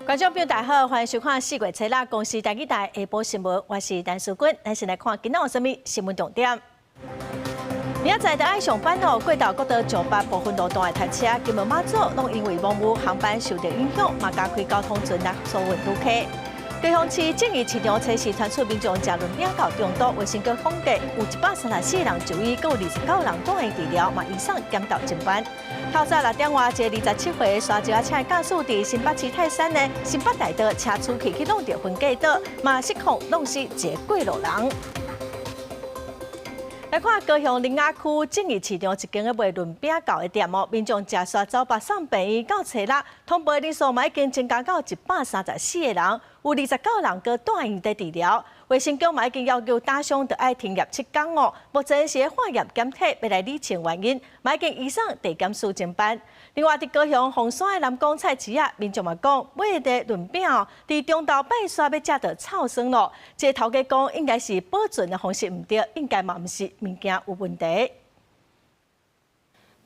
觀眾朋友大家好，歡迎收看四月初六公視台語台下晡新聞，我是陳淑君。咱先來看今仔有啥物新聞重點。明仔載就愛上班咯，過頭國道上北部分路段的塞車，金門馬祖攏因為網無航班受到影響，嘛加開交通船來疏運旅客。高雄市正義市場初四傳出民眾食潤餅到中毒，衛生局統計有134人就醫，閣有29人住院治療，嘛醫送檢到偵辦。透早6點外，一个27歲沙石仔車駕駛佇新北市泰山的新北大道車出去去挵著分隔島，嘛失控挵死一个過路人。來看高雄苓雅區正義市場一間咧賣潤餅厚的店哦，民眾食煞走腹送病院到初六，通報人數嘛已經增加到134個人，有29人閣住院佇治療。衛生局嘛已經要求打商著愛停業7工哦，目前是咧化驗檢體，欲來理清原因，嘛已經移送地檢署偵辦。另外，佇高雄鳳山的南宮菜市仔，民眾嘛講，買的潤餅哦，佇中晝拜煞欲食著臭酸咯。這個頭家講應該是保存的方式毋對，應該嘛毋是物件有問題。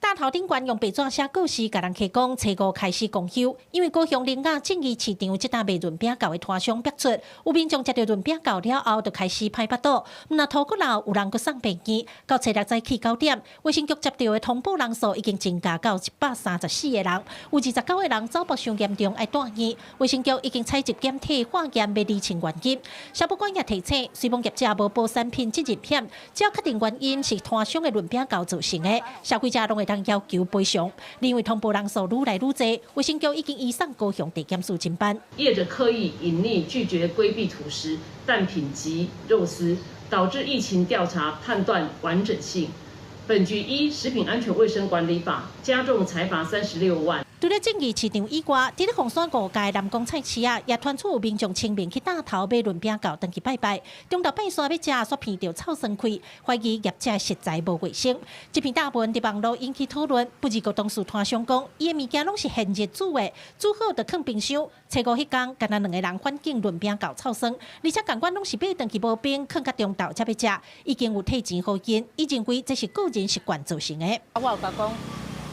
大頭頂懸用白紙寫告示，共人提講，初五開始公休，因為高雄苓雅正義市場這搭賣潤餅厚的攤商爆出，有民眾食著潤餅厚了後，就開始歹腹肚，毋但吐骨流，有人閣送病院。到初六早起9點，衛生局接著的通報人數已經增加到134個人，有29個人走腹傷嚴重，愛住院。衛生局已經採集檢體化驗，欲理清原因。消保官也提醒，雖罔業者無保產品責任險，只要確定原因是攤商的潤餅厚造成的，消費者攏會當要求賠償。因為通報人數愈來愈多，衛生局已經移送高雄地檢署偵辦。業者刻意隱匿、拒絕規避吐司、蛋品及肉絲，導致疫情調查判斷完整性。本局依《食品安全衛生管理法》加重裁罰36萬。除了正義市場以外，佇咧鳳山五街南宮菜市仔，也傳出有民眾清明去打頭買潤餅厚，轉去拜拜，中晝拜煞欲食，煞鼻著臭酸氣，懷疑業者食材無衛生。這篇貼文佇網路引起討論，不過當事攤商講，伊的物件攏是現熱煮的，煮好就囥冰箱。初五彼工，干焦兩个人反映潤餅厚臭酸，而且仝款攏是買轉去無冰，囥到中晝才欲食，已經有退錢予𪜶，伊認為這是個人習慣造成的。我有共講，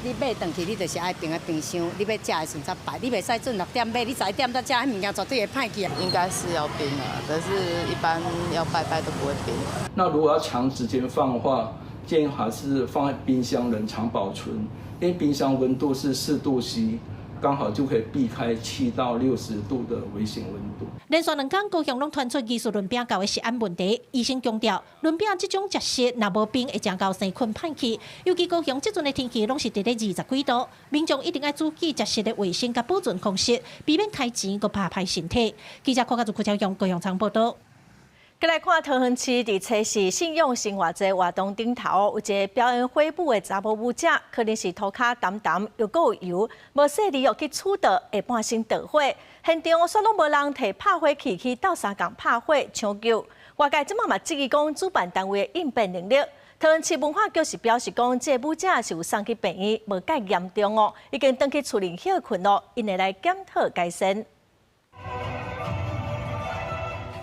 你買轉去，你就是愛冰佇冰箱，你欲食的時陣才擺，你袂使準6點買，你11點才食，彼物件絕對會歹去。應該是要冰啊，但是一般要拜拜都不會冰。那如果要長時間放的話，建議還是放在冰箱冷藏保存，因為冰箱溫度是4度 C。剛好就可以避開7到60度的危險溫度。連續2工高雄攏傳出疑似潤餅厚的食安問題，醫生強調，潤餅這種食食若無冰會誠𠢕生菌歹去。尤其高雄這陣的天氣攏是佇咧20幾度，民眾一定愛注意食食的衛生佮保存方式，避免開錢閣拍歹身體。記者郭家祖、郭超勇高雄場報道。閣來看桃園市佇初四信仰生活節活動頂頭，有一个表演火舞的查某舞者，可能是塗跤澹澹又閣有油，無細膩哦去杵倒，下半身著火，現場煞攏無人提拍火器去鬥相共拍火搶救。外界這馬嘛質疑講主辦單位的應變能力。桃園市文化局是表示講，這个舞者是有送去病院，無蓋嚴重哦，已經轉去厝裡歇睏咯，𪜶會來檢討改善。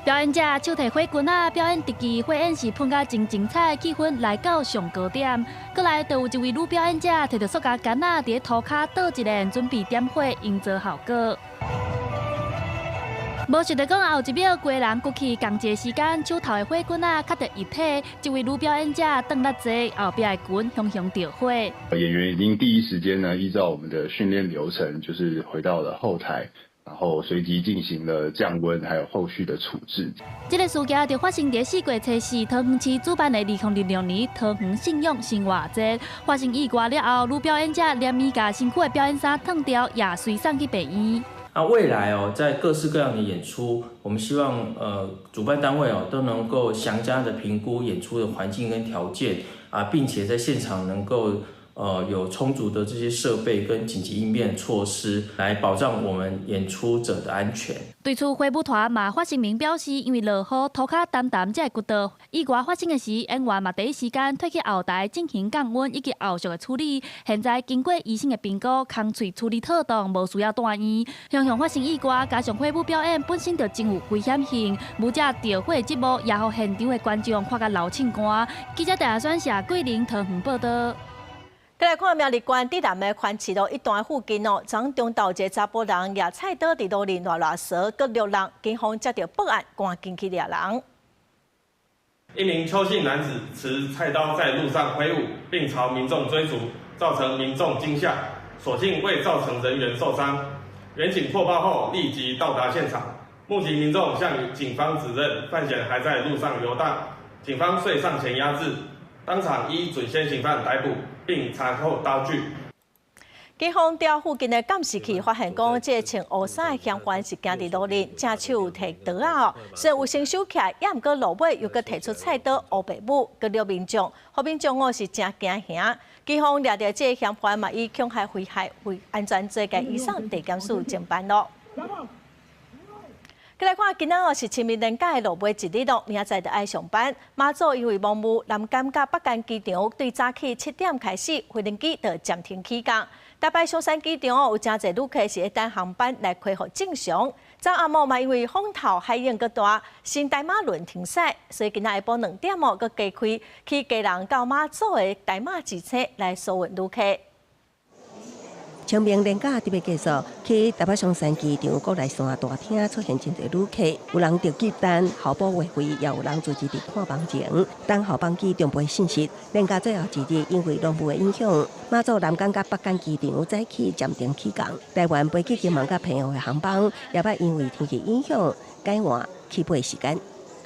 表演者手提火棍仔表演特技，火焰是噴甲真精彩，氣氛來到上高點。閣來就有一位女表演者提著塑膠桿仔，佇咧塗跤倒一輪，準備點火營造效果。無想著講後一秒，規人過去仝一个時間，手頭的火棍仔卡著一體，這位女表演者轉來坐，後壁的裙雄雄著火。演員已經第一時間呢，依照我們的訓練流程，就是回到了後台。然後隨即進行了降溫，還有後續的處置。這个事件就發生佇4月初四，桃園市主辦的2026年桃園信仰生活節發生意外了後，女表演者連伊共身軀的表演衫脫掉，也隨送去病院。那未來哦，在各式各樣的演出，我們希望主辦單位哦都能夠詳加的評估演出的環境跟條件啊，並且在現場能夠有充足的這些設備跟緊急應變措施，來保障我們演出者的安全。對此，火舞團嘛發聲明表示，因為落雨，塗跤澹澹才會骨倒。意外發生的時，演員嘛第一時間退去後台進行降溫以及後續的處理。現在經過醫生的評估，空喙處理妥當，無需要住院。雄雄發生意外，加上火舞表演本身就真有危險性，舞者著火的節目也予現場的觀眾看甲流凊汗。記者鄭亞選社桂林桃園報道。再來看苗栗縣竹南的環市路一段附近哦，昨中晝一个查埔人舉菜刀佇路面亂亂趖，閣掠人，警方接著報案，趕緊去掠人。一名邱姓男子持菜刀在路上揮舞，並朝民眾追逐，造成民眾驚嚇，所幸未造成人員受傷。員警獲報後立即到達現場，目擊民眾向警方指認犯嫌還在路上遊蕩，警方遂上前壓制，當場依準現行犯逮捕，並查扣刀具。警方調附近的監視器發現，講這个穿烏衫的嫌犯是行佇路面，正手提刀仔哦。雖然有先收起來，也毋過路尾又閣提出菜刀烏白舞，閣掠民眾，予民眾哦是誠驚嚇。警方掠著這个嫌犯嘛，以恐嚇危害安全罪共移送地檢署偵辦囉。閣來看，今仔哦是清明連假的落尾一日囉，明仔載就愛上班。馬祖因為濃霧，南竿佮北竿機場對早起7點開始，飛行機就暫停起降。台北松山機場哦，有誠濟旅客是咧等航班來恢復正常。昨暗暝嘛，因為風頭海湧閣大，新台馬輪停駛，所以今仔下晡2點哦，閣加開去基隆到馬祖的台馬直車來疏運旅客。清明連假特別結束，去台北松山機場國內線大廳出現真濟旅客，有人著急等候補話費，也有人坐佇看房前等候班機重飛信息。連假最後一日，因為濃霧的影響，馬祖南竿佮北竿機場早起暫停起降。台灣飛去金門佮澎湖的航班，也捌因為天氣影響改換起飛時間。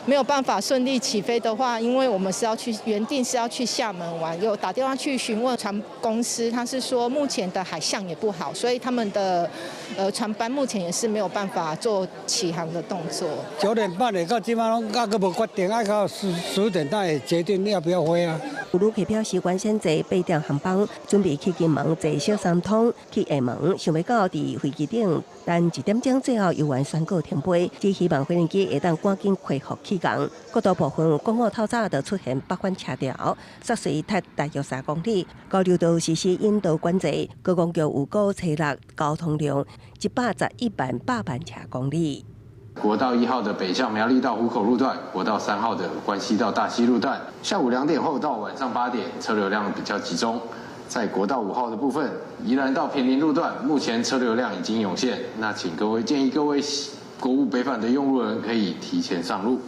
沒有辦法順利起飛的話，因為我們是要去原定是要去廈門玩，有打電話去詢問船公司，他是說目前的海象也不好，所以他們的船班目前也是沒有辦法做起航的動作。9點半的到這馬攏猶閣無決定，愛到10點才會決定要不要飛啊。有旅客表示，原先坐8點航班，準備去金門坐小三通去廈門，想欲到佇飛機頂等一點鐘，最後猶原宣告停飛，只希望飛行機會當趕緊恢復起降。國道部分公路透早就出現北返車潮，煞隨塞大約3公里，交流道實施引導管制，高公局預估初六交通量111萬8萬車公里。國道1號的北向苗栗到湖口路段，國道3號的關西到大溪路段，下午2點後到晚上8點，車流量比較集中。在國道5號的部分，宜蘭到坪林路段，目前車流量已經湧現，那請各位建議各位國五北返的用路人可以提前上路。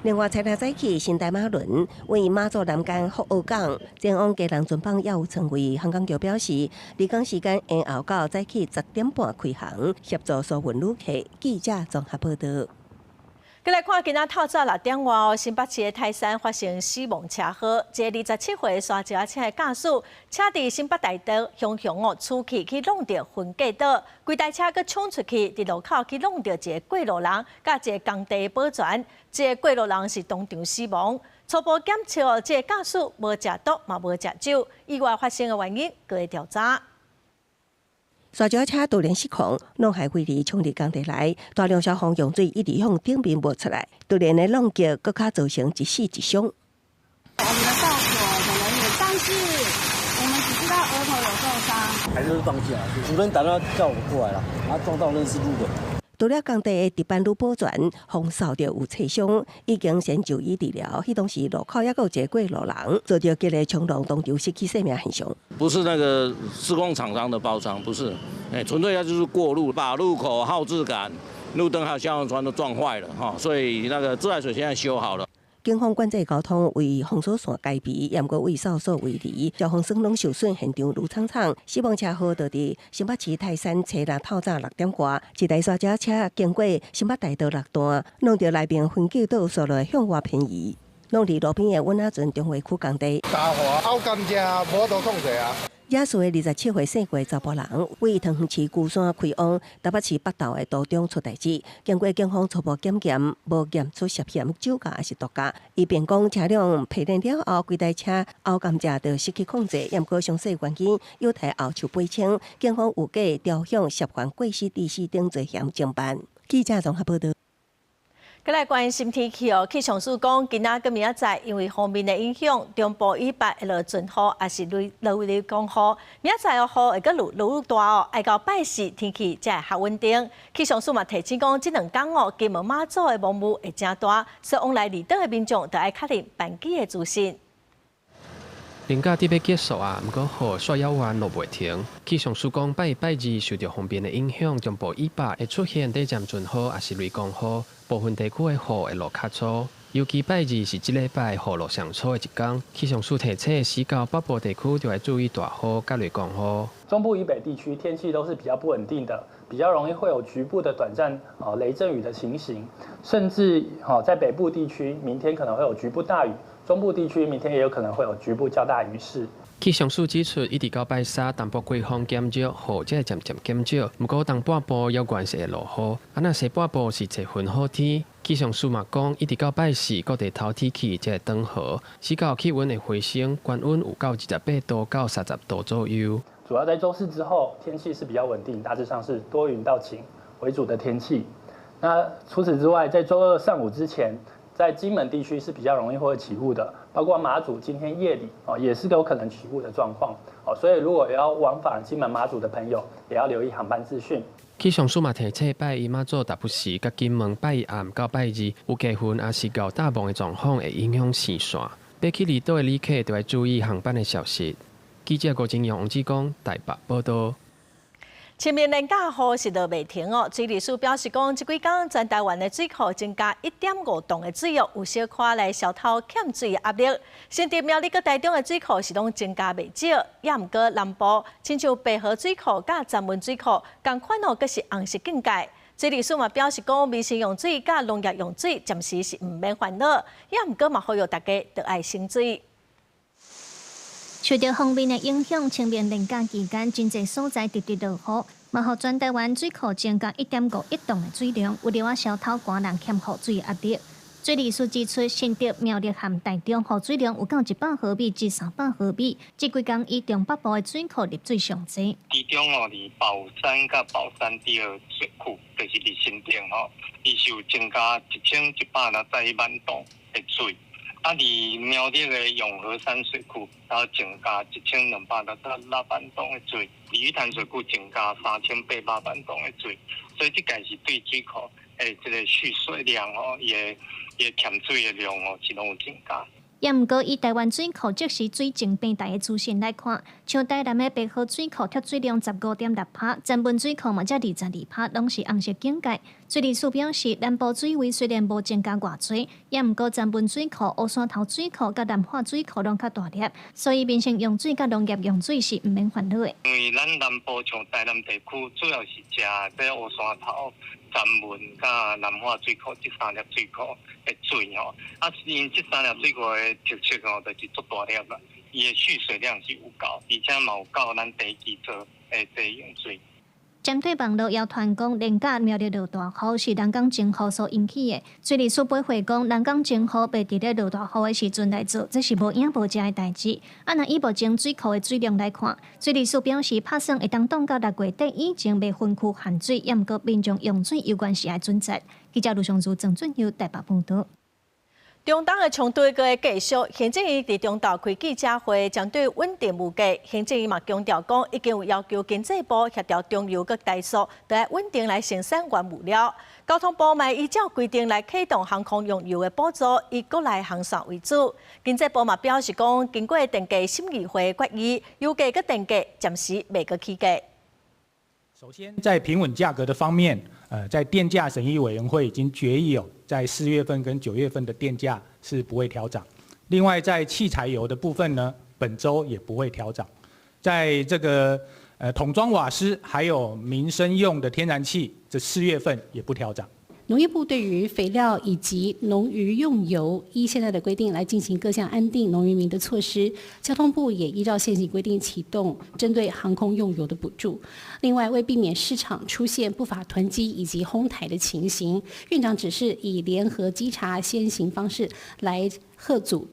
另外，初六早起新台馬輪為馬祖南竿福澳港前往基隆船班也有艙位，航港局表示，離港時間延後到早起10點半開航，協助疏運旅客。記者綜合報導。閣來看，今仔透早6點外哦，新北市的泰山發生死亡車禍，一个27歲沙石仔車的駕駛，車佇新北大道雄雄哦，出去去挵著分隔島，規台車閣衝出去，佇路口去挵著一个過路人，佮一个工地的保全，這个過路人是當場死亡。初步檢測哦，這个駕駛無食毒嘛無食酒，意外發生的原因閣會調查。沙石車突然失控，挵害飛離衝入工地內，大量消防用水一直向頂面冒出來，突然的浪擊，閣較造成一死一傷。我們的道所的人員，但是我們只知道額頭有受傷，還是撞擊啊！主任打電話叫我過來了，他撞到那是路的。除了工地的值班女保全，予掃著有切傷，已經先就醫治療。彼當時路口猶閣有一個過路人，遭著激烈衝撞，當場失去生命現象。不是那個施工廠商的包傷，不是，純粹它就是過路，把路口號誌桿、路燈還有消防栓都撞壞了，哈，所以那個自來水現在修好了。警方管制交通為封鎖線開閉，猶閣對哨所圍離，消防栓攏受損，現場愈慘慘。死亡車禍就佇新北市泰山初六透早6點外，一台沙石車經過新北大道六段，挵著內面分隔島煞落向外偏移，挵佇路邊的阮仔船中華區工地。打滑，後甘蔗無法度控制啊！野事的27歲姓郭查埔人，為桃園市龜山開往台北市北投的途中出代誌，經過警方初步檢驗，無驗出涉嫌酒駕抑是毒駕。伊辯講車輛疲練了後，規台車後甘蔗就失去控制，毋過詳細原因有待後續釐清。警方預計調向涉嫌過失致死等罪嫌偵辦。記者綜合報導。閣來關心天氣哦，氣象署講，今仔佮明仔載因為鋒面的影響，中部以北會落陣雨，抑是雷落雷公雨。明仔載雨會閣愈落愈大哦，愛到拜四天氣才會較穩定。氣象署嘛提醒講，這兩工哦，金門馬祖的濃霧會誠大，所以往來離島的民眾著愛確認班機的資訊。連假佇欲結束啊，毋過雨煞猶原落袂停。氣象署講，拜一、拜二受著鋒面的影響，中部以北會出現短暫陣雨，抑是雷公雨，部分地區的雨會落較粗。尤其拜二是這禮拜雨落上粗的一工。氣象署提醒，四到北部地區就愛注意大雨佮雷公雨。中部以北地區天氣都是比較不穩定的，比較容易會有局部的短暫雷陣雨的情形，甚至在北部地區明天可能會有局部大雨。中部地區明天也有可能會有局部較大雨勢。氣象署指出，一直到拜三，東部季風減弱，雨才會漸漸減少。毋過東半部猶原是會落雨，啊若西半部是濟雲好天。氣象署嘛講，一直到拜四，各地頭天氣才會轉好，四到氣溫會回升，高溫有到28度到30度左右。主要在週四之後，天氣是比較穩定，大致上是多雲到晴為主的天氣。那除此之外，在週二上午之前，在金門地區是比較容易會起霧的，包括馬祖今天夜裡哦也是有可能起霧的狀況哦，所以如果要往返金門馬祖的朋友，也要留意航班資訊。氣象署嘛提醒，拜一媽祖踏不時，佮金門拜一暗到拜二有低雲，抑是厚罩霧的狀況會影響視線。欲去離島的旅客就愛注意航班的消息。記者郭金陽、王志剛台北報道。清明連假雨是落袂停哦。水利署表示講，這幾工全台灣的水庫增加1.5噸的水哦，有小可來消透欠水的壓力。新竹苗栗佮台中的水庫是攏增加袂少，也毋過南部親像白河水庫佮曾文水庫仝款哦，閣是紅色警戒。水利署嘛表示講，民生用水佮農業用水暫時是毋免煩惱，也毋過嘛呼籲大家著愛省水。受著鋒面的影響，清明連假期間，真濟所在直直落雨，嘛予全台灣水庫增加1.51噸的水量，有了消透寒人欠雨水壓力。水利署指出，新竹、苗栗和台中雨水量有到100毫米至300毫米，這幾工以中北部的水庫入水上濟。其中哦，佇寶山佮寶山第二水庫，就是佇新竹吼，伊是有增加1161萬噸的水。啊！佇苗栗的永和山水庫，然後增加1266萬噸的水；鯉魚潭水庫增加3800萬噸的水，所以這個是對水庫的這個蓄水量吼，伊的伊的欠水的量吼是攏有增加。也毋過，以台灣水庫即時水情平台的資訊來看，像台南的白河水庫蓄水量15.6%，曾文水庫嘛才22%，攏是紅色警戒。水利署表示，南部水位雖然無增加偌濟，也毋過曾文水庫、烏山頭水庫佮南化水庫攏較大粒，所以民生用水佮農業用水是毋免煩惱的。因為咱南部像台南地區，主要是食這烏山頭、曾文佮南化水庫這三粒水庫的水吼，啊，𪜶這三粒水庫的特色吼，就是足大粒啦，伊的蓄水量是有夠，而且嘛有夠咱地基做的這用水。針對網路謠傳講連假苗栗落大雨是人工增雨所引起的，水利署回覆講，人工增雨袂佇咧落大雨的時陣來做，這是無影無跡的代誌。啊，若以目前水庫的水量來看，水利署表示，拍算會當擋到6月底以前袂分區限水，也毋過民眾用水猶原是愛準則。記者盧尚如、鄭俊佑台北報導。中東的衝突閣會繼續，行政院佇中晝開記者會，針對穩定物價，行政院嘛強調講，已經有要求經濟部協調中油佮台塑，著愛穩定來生產原物料。交通部嘛依照規定來啟動航空用油的補助，以國內航線為主。經濟部嘛表示講，經過電價審議會決議，油價佮電價暫時袂閣起價。首先，在平穩價格的方面，在電價審議委員會已經決議哦，在4月份跟9月份的電價是不會調漲。另外，在汽柴油的部分呢，本週也不會調漲。在這個桶裝瓦斯還有民生用的天然氣，這4月份也不調漲。農業部對於肥料以及農漁用油，依現在的規定來進行各項安定農漁民的措施。交通部也依照現行規定啟動針對航空用油的補助。另外，為避免市場出現不法囤積以及哄抬的情形，院長指示以聯合稽查先行方式來嚇阻。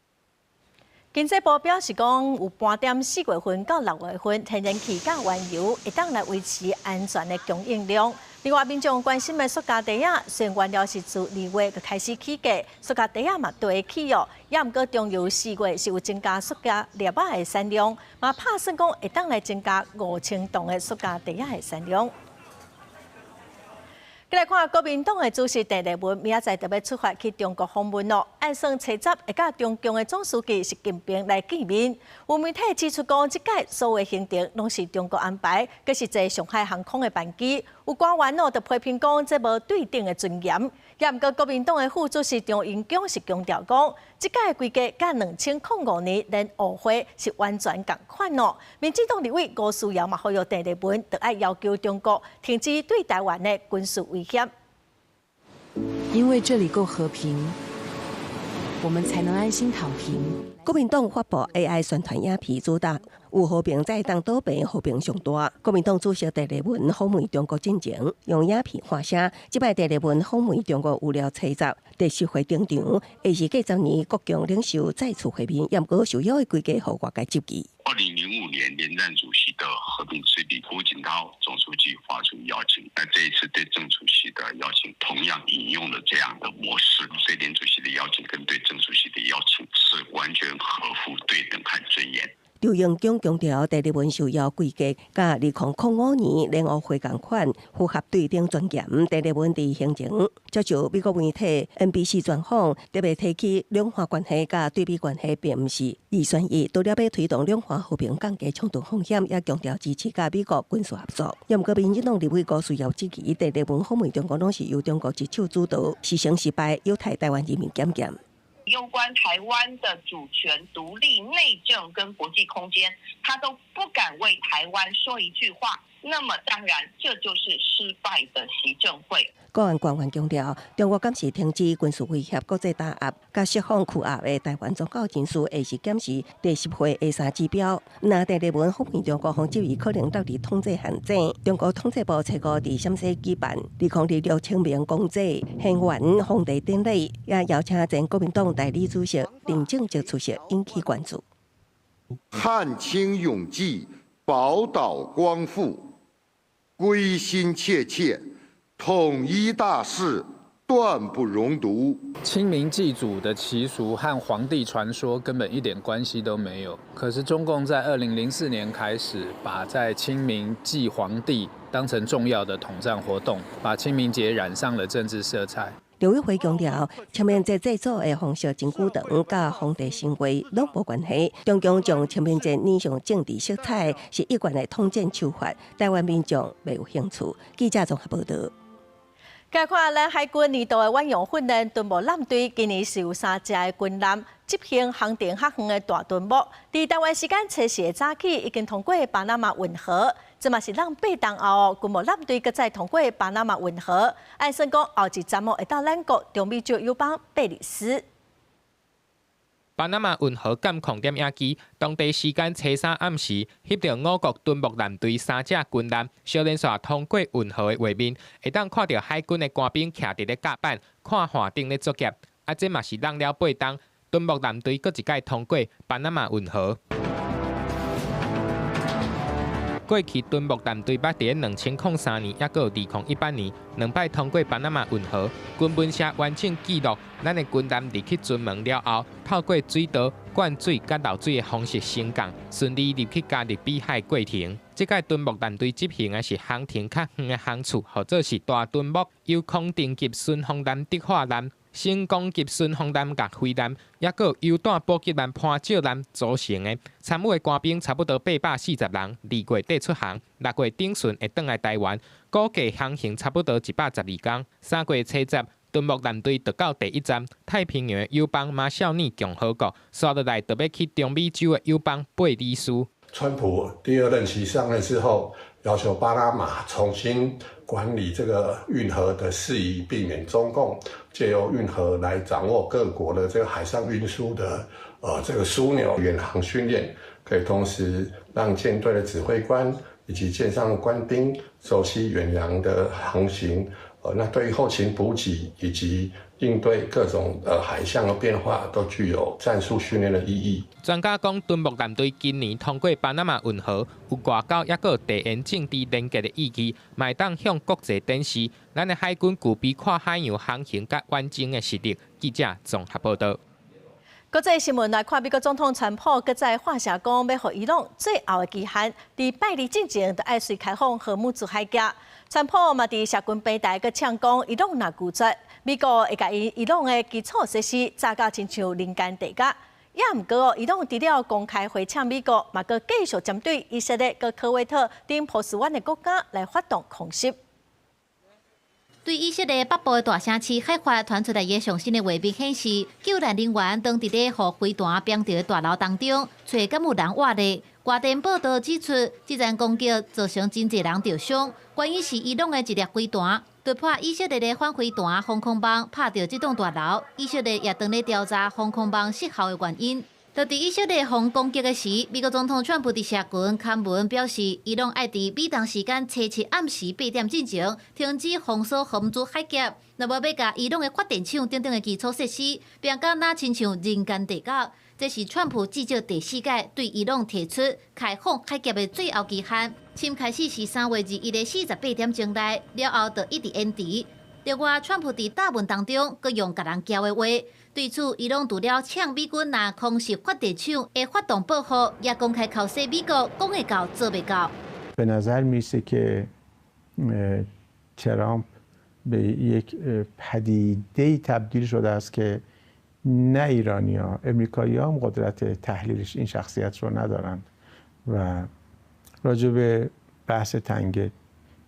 經濟部表示講，有盤點4月份到6月份天然氣佮原油會當來維持安全的供應量。另外，民眾關心的塑膠袋仔，雖然原料是自2月就開始起價，塑膠袋仔嘛都會起哦。也毋過中油4月是有增加塑膠粒仔的產量，嘛拍算講會當來增加5000噸的塑膠袋仔的產量。來看國民黨的主席鄭麗文，明仔載就欲出發去中國訪問囉。按算初十會佮中共的總書記習近平來見面。有媒體指出講，這擺所有行程攏是中國安排，閣是坐上海航空的班機。有官員哦，就批評講，這無對等的尊嚴。也毋過國民黨的副主席張榮恭是強調講，這擺的規格佮2005年聯奧會是完全仝款哦。民進黨立委吳思瑤嘛呼籲鄭麗文，著愛要求中國停止對臺灣的軍事威脅。因為這裡夠和平，我們才能安心躺平。國民黨發布 AI 宣傳影片，主打有和平才會當倒平，和平上大。國民黨主席鄭麗文訪問中國進前，用影片發聲。這擺鄭麗文訪問中國預料初十第十會登場，會是繼10年國共領袖再次會面，毋過受邀的規格予外界質疑。 2005年連戰主席的和平之旅，胡錦濤總書記發出邀請，那這一次對鄭主席的邀請，同樣引用了這樣的模式，所以連主席的邀請跟對鄭主席的邀請是完全合乎對等和尊嚴。張榮恭強調，鄭麗文受邀規格，佮2005年聯奧會仝款，符合對等尊嚴。鄭麗文佇行前接受美國媒體 NBC 專訪，特別提起兩岸關係佮對美關係並毋是二選一，除了欲推動兩岸和平降低衝突風險，也強調支持佮美國軍事合作。毋過民進黨立委吳思瑤質疑，鄭麗文訪問中國攏是由中國一手主導，是成是敗，有待臺灣人民檢驗。攸關臺灣的主權、獨立、內政跟國際空間，他都不敢為臺灣說一句話。那麼當然，這就是失敗的習政會。國安官員強調，中國敢是停止軍事威脅、國際打壓、佮釋放拘押的臺灣宗教人士，會是檢視第十會的三指標。若鄭麗文訪問中國，予質疑可能落佇統制陷阱。中國統計部初五佇陝西舉辦2026清明公祭獻元皇帝典禮，也邀請前國民黨代理主席林正澤出席，引起關注。汗青永濟，寶島光復，歸心切切，統一大勢斷不容獨。清明祭祖的習俗和皇帝傳說根本一點關係都沒有。可是中共在2004年開始，把在清明祭皇帝當成重要的統戰活動，把清明節染上了政治色彩。陸委會強調，清明節祭祖的方式真久長，佮皇帝神話攏無關係。中共將清明節染上政治色彩，是一貫的統戰手法，臺灣民眾袂有興趣。記者綜合報導。來看咱海軍年度的遠洋訓練敦睦艦隊，今年是有三隻的軍艦執行航程較遠的大敦睦。佇臺灣時間初四的早起，已經通過巴拿馬運河，這嘛是咱八冬後，敦睦艦隊閣再通過巴拿馬運河。按算講後一站哦，會到咱國中美洲友邦貝里斯。巴拿馬運河監控攝影機，當地時間初三暗時，翕著我國敦睦艦隊三隻軍艦相連紲通過運河的畫面，會當看著海軍的官兵徛佇咧甲板，看岸頂咧作業。啊，這嘛是湳了八冬，敦睦艦隊閣一擺通過巴拿馬運河。過去敦睦艦隊捌佇咧2003年，抑閣有2018年兩擺通過巴拿馬運河。軍聞社完整記錄，咱的軍艦入去金門了後，透過水道灌水佮漏水的方式升降，順利入去加勒比海過程。這擺敦睦艦隊執行的是航程較遠的航次，號做是大敦睦，由康定級巡防艦、德化艦、成功級巡防艦佮飛艦，抑閣有油彈補給艦、潘石艦組成的。參與的官兵差不多840人，2月底出航，6月頂旬會轉來臺灣，估計航行差不多112天。3月初十，敦睦艦隊就到第一站太平洋的友邦馬紹爾共和國，紲落來就欲去中美洲的友邦貝里斯。川普第二任期上任之後，要求巴拿馬重新管理這個運河的事宜，避免中共借由運河來掌握各國的這個海上運輸的這個樞紐。遠航訓練可以同時讓艦隊的指揮官以及艦上的官兵熟悉遠洋的航行，那對於後勤補給以及應對各種海象的變化，都具有戰術訓練的意義。專家講，敦睦艦隊今年通過巴拿馬運河，有外交抑閣有地緣政治連結的意義，嘛會當向國際展示咱的海軍具備跨海洋航行佮遠征的實力。記者綜合報導。國際新聞來看，美國總統川普閣再發聲講，欲予伊朗最後的期限，佇拜二進前就愛隨開放荷姆茲海峽。川普嘛佇社群平台閣嗆講，伊朗若拒絕，美國會共伊伊朗的基礎設施炸甲親像人間地獄。也毋過伊朗除了公開回嗆美國，嘛閣繼續針對以色列、佮科威特等波斯灣的國家來發動空襲。對以色列北部的大城市海法傳出來的上新的畫面顯示，救難人員當佇咧予飛彈爿著的大樓當中，揣敢有人活咧。外電報道指出，這場攻擊造成真濟人著傷，原因是伊朗的一粒飛彈突破以色列的反飛彈防空網，拍著這棟大樓。以色列也正咧調查防空網失效的原因。就佇以色列予攻擊的時，美國總統川普佇社群刊文表示，伊朗愛佇美東時間初七暗時8點進前停止封鎖荷姆茲海峽，若無欲共伊朗的發電廠等等的基礎設施，變甲若親像人間地獄。這是川普至少第四擺對伊朗提出開放海峽的最後期限。簽開始是3月21的48點鐘內，了後就一直延遲。另外，川普佇答文當中，閣用共人撬的話，對此伊朗除了嗆美軍若空襲發電廠會發動報復，也公開剾洗美國講會到做袂到。 به نظر میرسه که ترامپ به یک پدیده تبدیل شده است که نه ایرانی ها، امریکایی ها هم قدرت تحلیلش این شخصیت رو ندارند و راجع به بحث تنگه،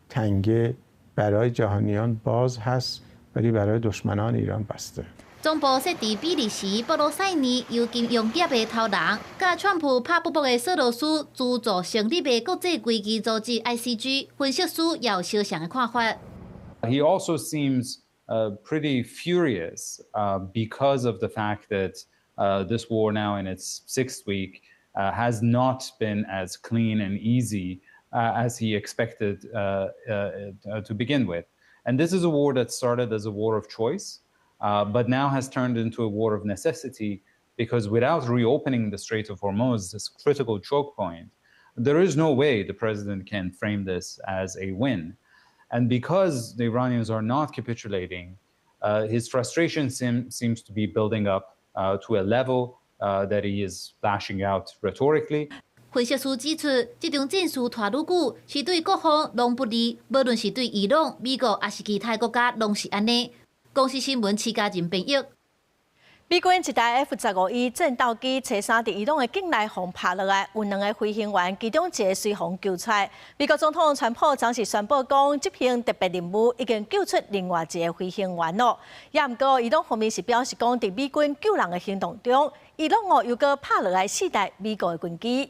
تنگه برای جهانیان باز هست ولی برای دشمنان ایران بسته. 總部設佇比利時布魯塞爾由金融業的頭人，佮川普拍噗噗的索羅斯資助成立的國際危機組織 ICG 分析師也有相像的看法。 He also seems pretty furious because of the fact that this war now in its sixth week has not been as clean and easy as he expected to begin with. And this is a war that started as a war of choice, but now has turned into a war of necessity because without reopening the Strait of Hormuz, this critical choke point, there is no way the president can frame this as a win. And because the Iranians are not capitulating, his frustration seems to be building up to a level that he is lashing out rhetorically. 分析師指出，這場戰事拖愈久，是對各方攏不利，無論是對伊朗、美國，抑是其他國家，攏是按呢。公視新聞徐家仁編譯。美軍一台 F-15E 戰鬥機初三佇伊朗的境內予拍落來，有兩个飛行員，其中一个隨予救出來。美國總統川普昨時宣布講，執行特別任務已經救出另外一个飛行員囉。也毋過，伊朗方面是表示講，佇美軍救人的行動中，伊朗哦又閣拍落來四台美國的軍機。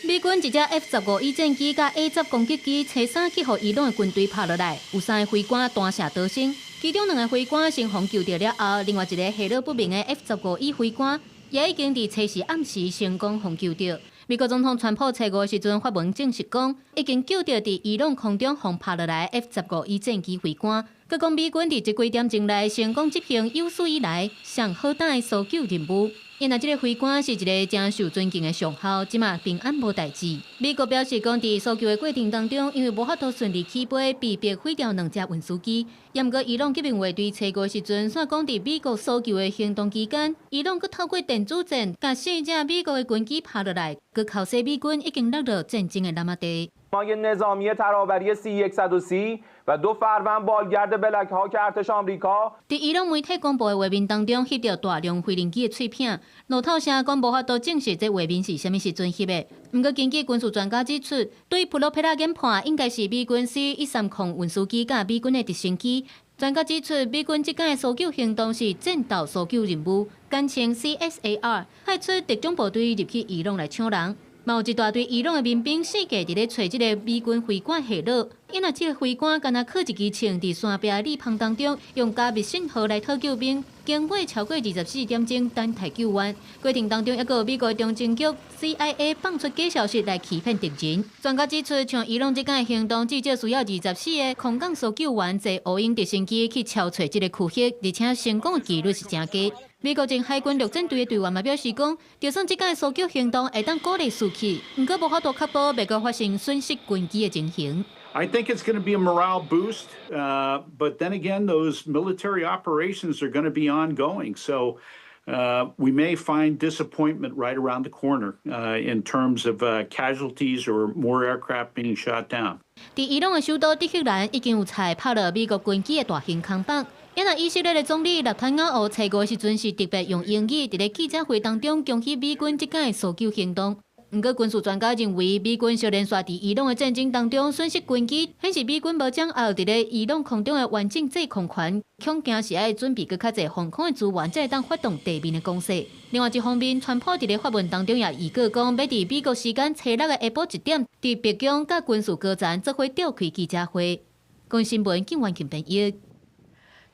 美軍一隻 F-15E 戰機佮 A 十攻擊機，初三去予伊朗的軍隊拍落來，有三个飛官彈射逃生，其中兩个飛官先予救著了後，另外一个下落不明的 F-15E 飛官也已經佇初四暗時成功予救著。美國總統川普初五的時陣發文證實講，已經救著佇伊朗空中予拍落來 F-15E 戰機飛官。閣講美軍佇這幾點鐘內成功執行有史以來上好膽的搜救任務。因為這个飛官是一个誠受尊敬的上校，這馬平安無代誌。美國表示講，佇搜救的過程當中，因為無法度順利起飛，被迫毀掉兩隻運輸機。毋過伊朗革命衛隊初五時陣，煞講佇美國搜救的行動期間，伊朗閣透過電子戰，共四隻美國的軍機拍落來，閣剾洗美軍已經落入戰爭的藍仔地。 نظامی ترابری C 130 و دو فروند بالگرد بلک هاک ارتش آمریکا 佇伊朗媒體公布的畫面當中，翕著大量飛行機的碎片。路透社講無法度證實這畫面是啥物時陣翕的。毋過根據軍事專家指出，對普羅皮拉研判，應該是美軍 C-130運輸機佮美軍的直升機。專家指出，美軍這擺的搜救行動是戰鬥搜救任務，簡稱 CSAR，派出特種部隊入去伊朗來搶人。嘛有一大堆伊朗的民兵四界佇咧揣這个美軍飛官下落，因為這个飛官敢若靠一支槍佇山壁裂縫當中，用加密信號來討救兵，經過超過24點鐘等待救援。過程當中，抑閣有美國中情局 CIA 放出假消息來欺騙敵人。專家指出，像伊朗這擺的行動，至少需要24個空降搜救員坐烏鷹直升機去抄揣這个區域，而且成功的幾率是誠低。美國前海軍陸戰隊的隊員嘛表示講，就算這擺的搜救行動會當鼓勵士氣，毋過無法度確保袂閣發生損失軍機的情形。 I think it's going to be a morale boost, but then again, those military operations are going to be ongoing. So We may find disappointment right around the corner in terms of casualties or more aircraft being shot down. 佇伊朗的首都德黑蘭已經有菜拍落美國軍機的大型空彈。因為以色列的總理納坦雅胡初五時陣是特別用英語佇咧記者會當中恭喜美軍這擺搜救行動。毋過軍事專家認為，美軍小連續佇伊朗的戰爭當中損失軍機，顯示美軍無掌握佇咧伊朗空中的完整制空權，恐驚是愛準備閣較濟防空的資源，才會當發動地面的攻勢。另外一方面，川普佇咧發文當中也預告講，欲佇美國時間初六的下晡1點，佇白宮佮軍事高層做伙召開記者會。公視新聞警員編譯。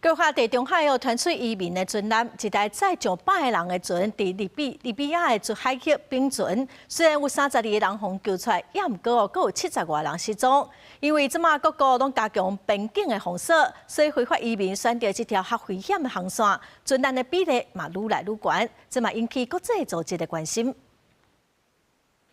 閣較地中海哦，傳出移民的船難，一台載上百個人的船，佇利比亞的出海域翻船。雖然有32個人予救出來，也毋過哦，閣有70外人失蹤。因為這馬各國攏加強邊境的封鎖，所以非法移民選擇這條較危險的航線，船難的比例嘛愈來愈懸，這嘛引起國際組織的關心。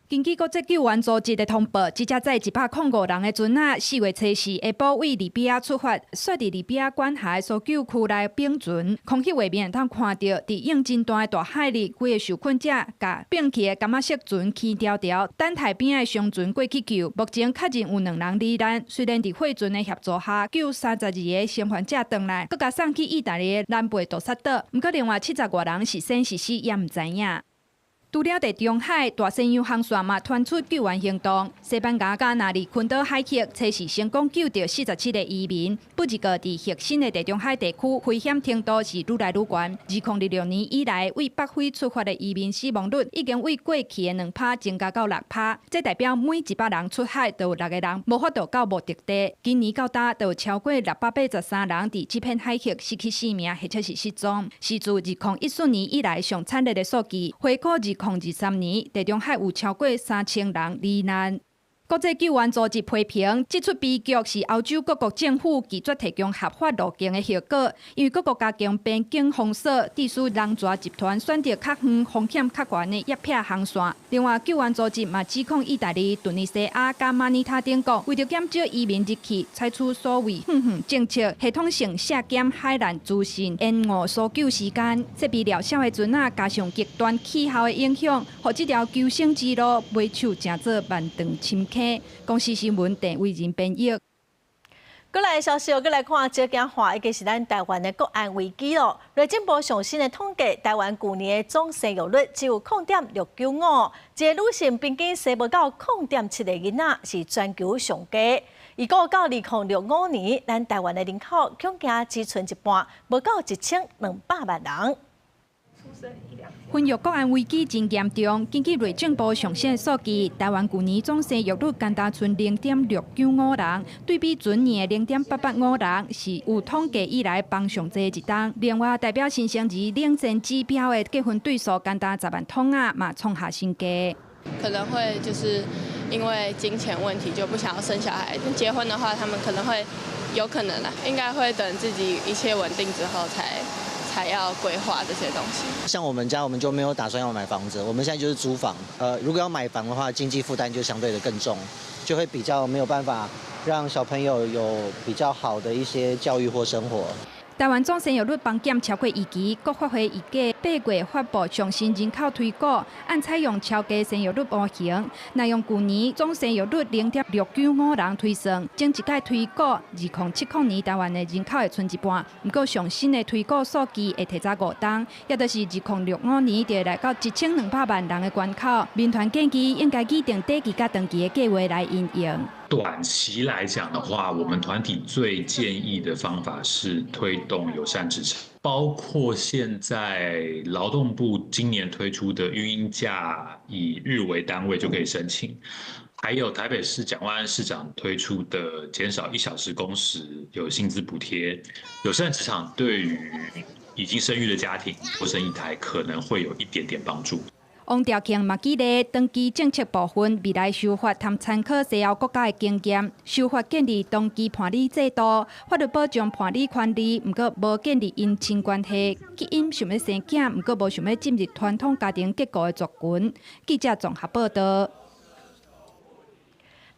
根據國際救援組織的通報，這隻載105人的船仔，4月初四下晡對利比亞出發，煞佇利比亞管轄搜救區內翻船。空拍畫面會當看著，佇湧真大的大海裡，幾个受困者共翻去的柑仔色船牽牢牢，等待邊仔的商船過去救。目前確認有兩人罹難，雖然佇貨船的協助下救32個生還者轉來，閣共送去意大利的蘭貝杜薩島，毋過另外70外人是生是死也毋知影。除了地中海，大西洋航線嘛傳出救援行動。西班牙加那利群島海域，測試成功救著47個移民。不過，佇核心的地中海地區，危險程度是愈來愈懸。2026年以來，對北非出發的移民死亡率已經對過去的2趴增加到6趴。這代表每100人出海，就有6個人無法度到目的地。今年到今，就有超過683人佇這片海域失去性命，或者是失蹤，是自2014年以來上慘烈的數據。回顧2023年，地中海有超過3000人罹難。國際救援組織批評，這齣悲劇是歐洲各國政府拒絕提供合法路徑的後果。因為各國加強邊境封鎖，致使人蛇集團選擇較遠、風險較懸的葉片航線。另外，救援組織嘛指控意大利、突尼西亞佮馬耳他等國，為著減少移民入去，採取所謂“遠遠政策”，系統性削減海難資訊，延誤搜救時間。設備潦小的船仔，加上極端氣候的影響，予這條求生之路尾手成做萬丈深坑。公視新聞鄭偉仁編譯。閣來消息，閣來看，這件話已經是咱台灣的國安危機囉。內政部上新的統計，台灣舊年的總生育率只有0.695，一个女性平均生無到0.7個囡仔，是全球上低。預估到2065年，咱台灣的人口恐驚只賰一半，無到1200萬人。婚育國安危機真嚴重。根據內政部上新數據，台灣舊年總生育率干焦賰0.695人，對比前年的0.885人，是有統計以來放上濟一冬。另外，代表新生兒領先指標的結婚對數干焦10萬桶仔，嘛創下新低。可能會就是因為金錢問題就不想要生小孩。結婚的話，他們可能會有可能啦，應該會等自己一切穩定之後才要規劃這些東西。像我們家，我們就沒有打算要買房子，我們現在就是租房。如果要買房的話，經濟負擔就相對的更重，就會比較沒有辦法讓小朋友有比較好的一些教育或生活。台灣總生育率放減超過預期，國發會預計8月發布上新人口推估，按採用超低生育率模型，若用舊年總生育率0.695人推算，前一擺推估2070年台灣的人口會賰一半。毋過上新的推估數據會提早5冬，也就是2065年就會來到1200萬人的關口。民團建議應該擬定短期佮長期的計畫來因應。短期來講的話，我們團體最建議的方法是推動友善職場，包括現在勞動部今年推出的育嬰假以日為單位就可以申請，還有台北市蔣萬安市長推出的減少1小時工時有薪資補貼。友善職場對於已經生育的家庭多生一胎可能會有一點點幫助。王兆慶嘛舉例，長期政策部分未來修法通參考西歐國家的經驗，修法建立長期伴侶制度，法律保障伴侶權利，毋過無建立姻親關係，吸引想欲生囝，毋過無想欲進入傳統家庭結構的族群。記者綜合報導。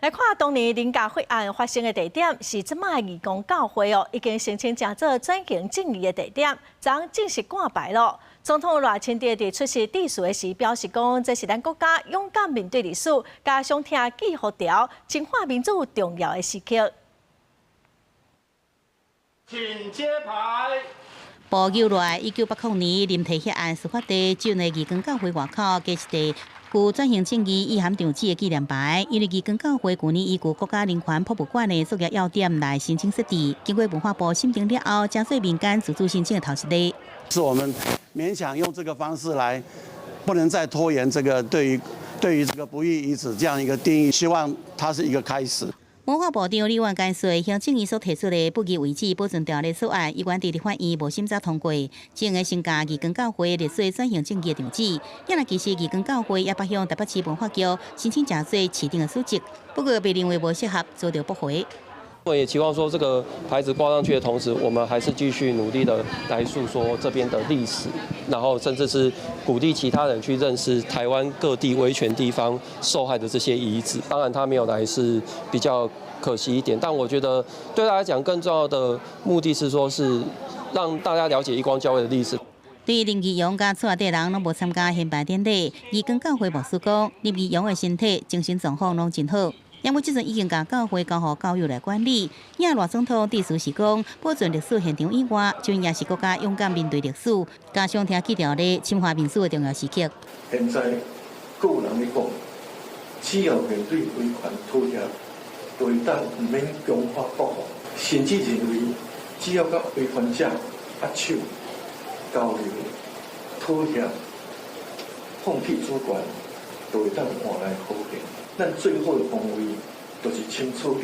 來看當年林家血案發生的地點是這擺的義光教會哦，已經申請成做轉型正義的地點，昨正式掛牌咯。總統賴清德佇出席致辭的時表示講，這是咱國家勇敢面對歷史，佮傷痛記予牢，深化民主重要的時刻。請揭牌。不久來，1980年林提血案事發地，石的義光教會外口加一塊具轉型正義意涵場址的紀念牌，因為義光教會舊年依據國家人權博物館的作業要點來申請設置，經過文化部審定了後，成做民間自主申請的頭一例。是我們勉強用這個方式來，不能再拖延這個對於這個不義遺址這樣一個定義，希望它是一個開始。文化部長李萬堅說，行政院所提出的不義遺址保存條例草案，依原佇立法院無審查通過，這個先共義光教會列做轉型正義的場址。也若其實義光教會也捌向台北市文化局申請成做市長的資質，不過被認為無適合，遭到駁回。我也期望說，這個牌子掛上去的同時，我們還是繼續努力的來訴說這邊的歷史，然後甚至是鼓勵其他人去認識台灣各地威權地方受害的這些遺址。當然，他沒有來是比較可惜一點，但我覺得對他來講更重要的目的是說，是讓大家了解義光教會的歷史。對林義陽佮厝內底人攏無參加獻牌典禮，義光教會牧師講，林義陽的身體、精神狀況攏真好。因為這陣已經共教會交予教友來管理。也賴總統致辭時講，保存歷史現場以外，就也是國家勇敢面對歷史，佮傷痛記條例深化民主的重要時刻。現在閣有人咧講，只要面對威權妥協，就會當毋免強化國防，甚至認為只要佮威權者握手、交流、妥協、放棄主權，就會當換來和平。咱最好的防衛，就是清楚歷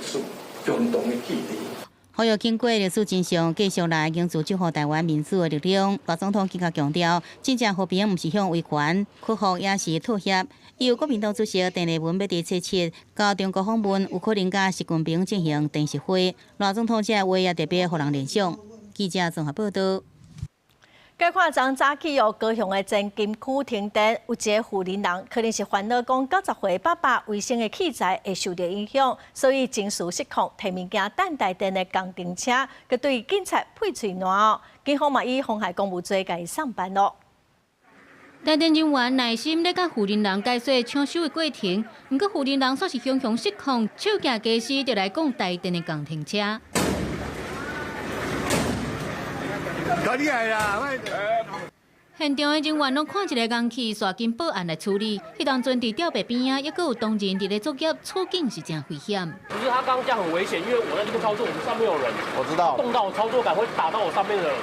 史，共同的記憶。呼籲經過歷史真相，繼續來凝聚守護台灣民主的力量。賴總統更加強調，真正和平毋是向威權屈服，也是妥協。由國民黨主席鄭麗文欲佇初七到中國訪問，有可能佮習近平進行電視會。賴總統這話也特別予人聯想。記者綜合報道。該看昨早起哦，高雄的前金區停電，有一个婦人人可能是煩惱講90歲爸爸維生的器材會受著影響，所以情緒失控，提物件等待電的工程車，閣對警察噴喙瀾哦。警方嘛以妨害公務罪共伊送辦囉。台電人員耐心咧佮負責人解說搶修的過程，毋過負責人煞是雄雄失控，手舉家私就來摃台電的工程車。厲害啦！現場的人員攏看一个空氣，煞緊報案來處理。彼當陣佇吊臂邊仔，抑閣有同仁佇咧作業，處境是誠危險。不是他剛剛這樣很危險，因為我在這邊操作，我們上面有人，我知道，動到我操作桿會打到我上面的人。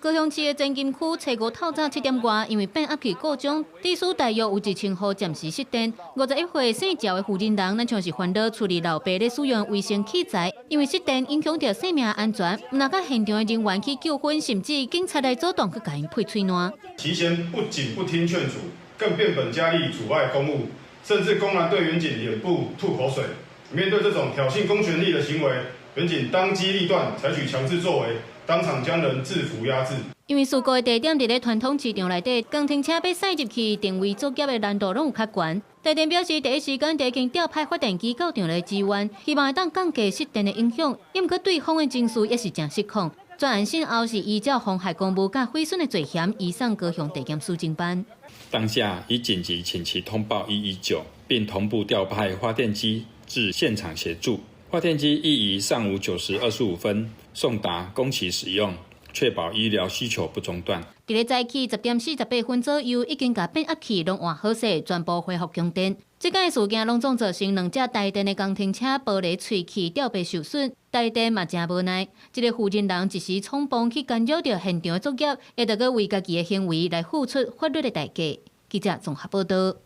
高雄市的前金區初五透早7點外，因為變壓器故障，致使大約有1000戶暫時失電。51歲姓趙的負責人，咱像是煩惱厝裡老爸咧使用維生器材，因為失電影響著生命安全，毋但共現場的人員去糾紛，甚至警察來阻擋去共𪜶噴喙瀾。其嫌不僅不聽勸阻，更變本加厲阻礙公務，甚至公然對員警臉部吐口水。面對這種挑釁公權力的行為，員警當機立斷，採取強制作為。當場將人制服壓制。因為事故的地點佇咧傳統市場內底，工程車欲駛入去定位作業的難度攏有較懸。台電表示，第一時間已經調派發電機到場來支援，希望會當降低失電的影響。毋過對方的情緒也是誠失控。專案審後是依照妨害公務佮毀損的罪嫌，移送高雄地檢署偵辦。當下已緊急請其通報119，並同步調派發電機至現場協助。發電機亦於上午9時25分送達，供其使用，確保醫療需求不中斷。佇咧早起10點48分左右，已經共變壓器攏換好勢，全部恢復供電。這擺事件攏總造成兩隻台電的工程車玻璃碎去，吊臂受損，台電嘛誠無奈。這個負責人一時衝動去干擾著現場的作業，會著閣為家己的行為來付出法律的代價。記者綜合報道。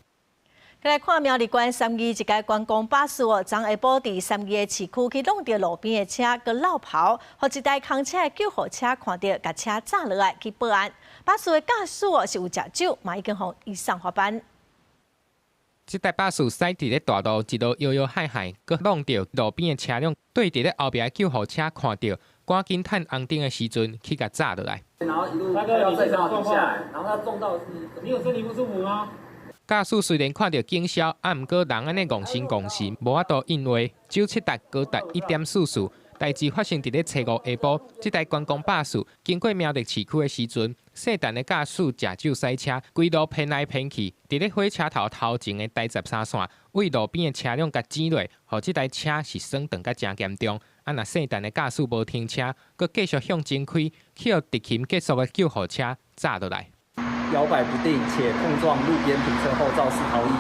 來看苗栗縣三義一家觀光巴士哦，昨下晡佇三義的市區去挵著路邊的車，閣落跑，予一台空車的救護車看著，共車閘落來去報案。巴士的駕駛哦是有食酒，嘛已經予移送法辦。這台巴士駛佇咧大路，一路搖搖晃晃，閣挵著路邊的車輛，對佇咧後壁的救護車看著，趕緊趁紅燈的時陣去共閘落來。然後一路大哥，你在底下，然後他撞到你，你有身體不舒服嗎？駕駛雖然看著警消，啊，毋過人按呢戇神戇神，無法度應話。酒測值高達1.44。代誌發生佇咧初五下晡，這台觀光巴士經過苗栗市區的時陣，姓陳的駕駛食酒駛車，規路偏來偏去，佇咧火車頭頭前的台13線，對路邊的車輛共擠落，予這台車是損斷甲誠嚴重。啊，若姓陳的駕駛無停車，閣繼續向前開，去予特勤結束的救護車軋落來。搖擺不定且碰撞路邊停車後肇事逃逸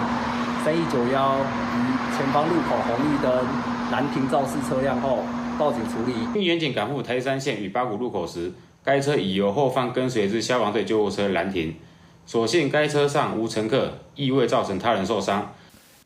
，3191於前方路口紅綠燈攔停肇事車輛後報警處理。員警趕赴台三線與八股路口時，該車已由後方跟隨之消防隊救護車攔停，所幸該車上無乘客，亦未造成他人受傷。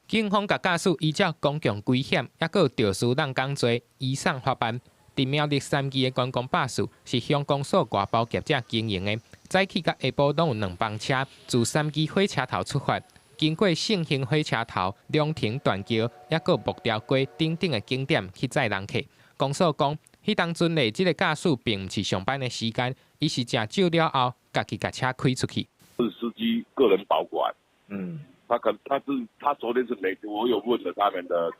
警方共駕駛依照公共危險，抑閣有肇事濫工罪，移送法辦。佇苗栗三義的觀光巴士是鄉公所外包業者經營的，早起佮下晡攏有兩班車自三義火車頭出發，經過聖興火車頭、龍騰斷橋，抑閣木條街等等的景點去載人客。公所講，彼當陣咧，這個駕駛並毋是上班的時間，伊是食酒了後，家己共車開出去。是司機個人保管，他可他是他昨天是沒，我有問了他們的，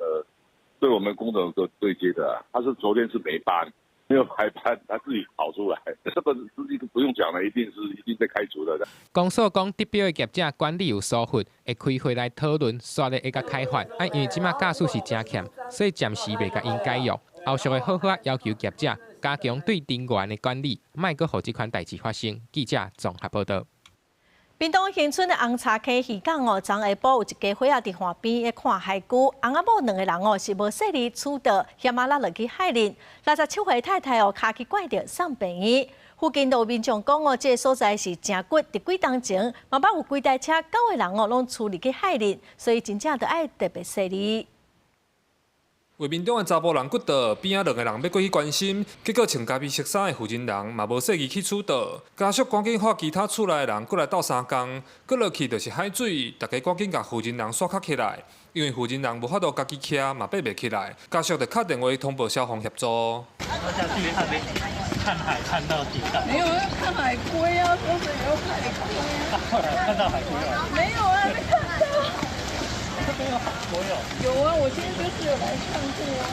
對我們工程的對接的，他是昨天是沒班，沒有排班，他自己跑出來，這個司機都不用講了，一定是一定被開除的。公所講，得標的業者管理有疏忽，會開會來討論，煞咧會共開罰。啊，因為這馬駕駛是誠欠，所以暫時袂共𪜶解約。後續會好好仔要求業者加強對人員的管理，莫閣予這款代誌發生。記者綜合報導。屏東恆春的紅柴溪漁港哦，昨下晡有一家伙仔佇岸邊咧看海龜，翁仔某兩个人哦是無細膩取刀，嫌仔落落去海裡。67歲太太哦，跤去拐著送病院。附近都有民眾講哦，這个所在是誠骨，佇幾冬前嘛捌有幾台車九个人哦，攏趨入去海裡，所以真正著愛特別細膩。畫面中的查埔人骨倒，邊仔兩个人欲過去關心，結果穿咖啡色衫的負責人嘛無細膩去取倒，家屬趕緊喊其他厝內的人過來鬥相共，閣落去就是海水，大家趕緊共負責人煞較起來，因為負責人無法度家己徛，嘛爬袂起來，家屬就敲電話通報消防協助。看海看到底。沒有，看海龜啊，說是有海龜啊。看到海龜了？沒有啊，沒看到。這邊有海龜哦。有啊，我今天就是有來看過啊。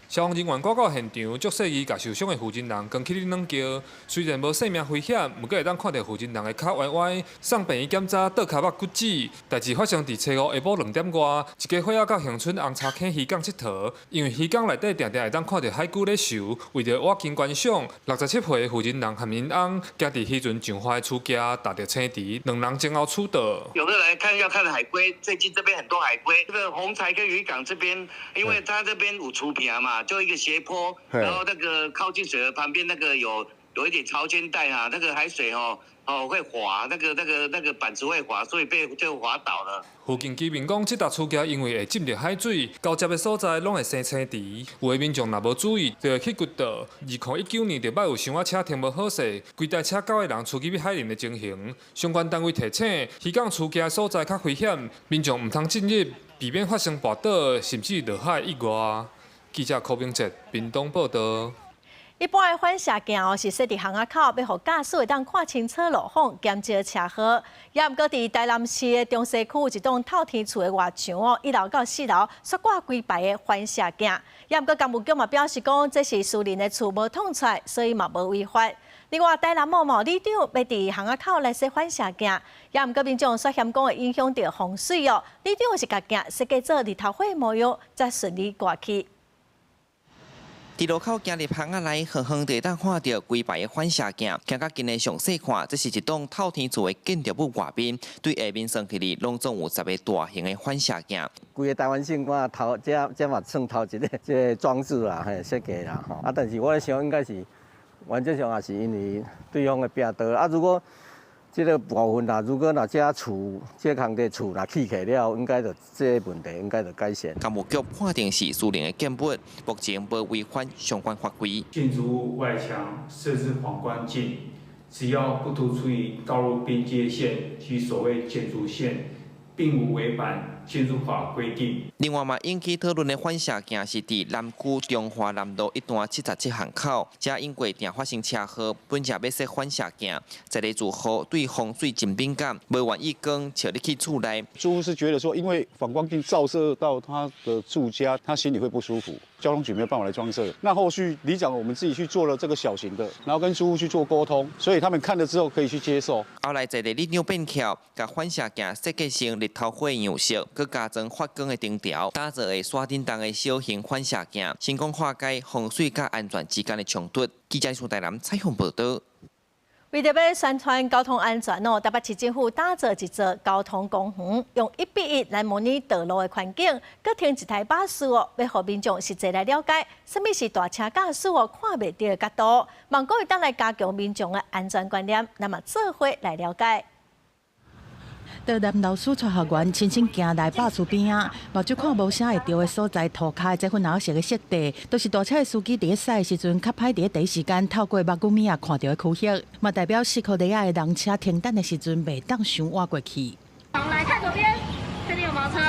消防人員趕到現場，足細膩共受傷的負責人扛起去軟轎，雖然無性命危險，毋過會當看著負責人的跤歪歪，送病院檢查倒跤目骨折。代誌發生佇初五下晡2點外，一家伙仔到恆春紅柴坑漁港𨑨迌，因為漁港內底定定會當看著海龜咧游，為著倚近觀賞，67歲的負責人和𪜶翁行佇漁船上岸的厝徛，踏著青池，兩人前後趨倒。有的來看要看海龜，最近這邊很多海龜。這個紅柴坑漁港這邊，因為它這邊有厝坪嘛。就一個斜坡，然後那個靠近水河旁邊那個有一點潮間帶啊，那個海水哦會滑，那個板子會滑，所以被就滑倒了。附近居民講，這搭厝徛因為會浸著海水，交接的所在攏會生青池，有的民眾若無注意，就會去骨倒。2019年就捌有小車停無好勢，規台車九个人趨入去海裡的情形。相關單位提醒，漁港厝徛的所在較危險，民眾毋通進入，避免發生跋倒甚至落海意外。記者柯明哲屏東報導。一般的反射鏡哦，是設佇巷仔口，欲予駕駛會當看清楚路況，減少車禍。也毋過佇台南市的中西區有一棟透天厝的外牆哦，1樓到4樓，煞掛規排的反射鏡。也毋過工務局嘛表示講，這是私人的厝無創出來，所以嘛無違法。另外，台南某某里長欲佇巷仔口來設反射鏡，也毋過民眾煞嫌講會影響著風水哦。里長是共鏡設計做日頭火模樣，才順利過去。佇路口行入巷仔內，遠遠就會當看著規排的反射鏡。行較近的詳細看，這是一棟透天厝的建築物外面，對下面算起來，攏總有10個大型的反射鏡。規个台灣省，我頭這這嘛算頭一个這个裝置啦，嘿，設計啦，吼。啊，但是我咧想，應該是原則上也是因為對方的壁刀啊。如果這个部分啦，如果若這厝這空地厝若起起了，應該就這个問題應該就改善。工務局判定是私人的建物，目前無違反相關法規。建築物外牆設置反光鏡，只要不突出於道路邊界線及所謂建築線，並無違反建築法規定。另外嘛，引起討論的反射鏡是佇南區中華南路一段77巷口，遮因過定發生車禍，本正欲設反射鏡，在咧住戶對風水真敏感，無願意光照入去厝內。住戶是覺得說，因為反光鏡照射到他的住家，他心裡會不舒服。交通局沒有辦法來裝設。那後續里長我們自己去做了這個小型的，然後跟住戶去做溝通，所以他們看了之後可以去接受。後來在地里長變巧，共反射鏡設計成日頭火樣式，閣加裝發光的燈條，打造會徙振動的小型反射鏡，成功化解風水佮安全之間的衝突。記者蘇台南採訪報導。為著欲宣傳交通安全哦，台北市政府打造一座交通公園，用1比1來模擬道路的環境，閣停一台巴士哦，欲予民眾實際來了解啥物是大車駕駛哦看袂著的角度，望講會當來加強民眾的安全觀念，咱嘛做伙來了解。台南老師帶學員親身行來巴士邊仔，目睭看無啥會著的所在，塗跤的這份紅色的設計，都是大車的司機佇咧駛的時陣，較歹佇咧第一時間透過目睭物仔看著的區域，嘛代表四箍輪仔的人車停等的時陣，袂當傷倚過去。好，來看左邊，這裡有沒車？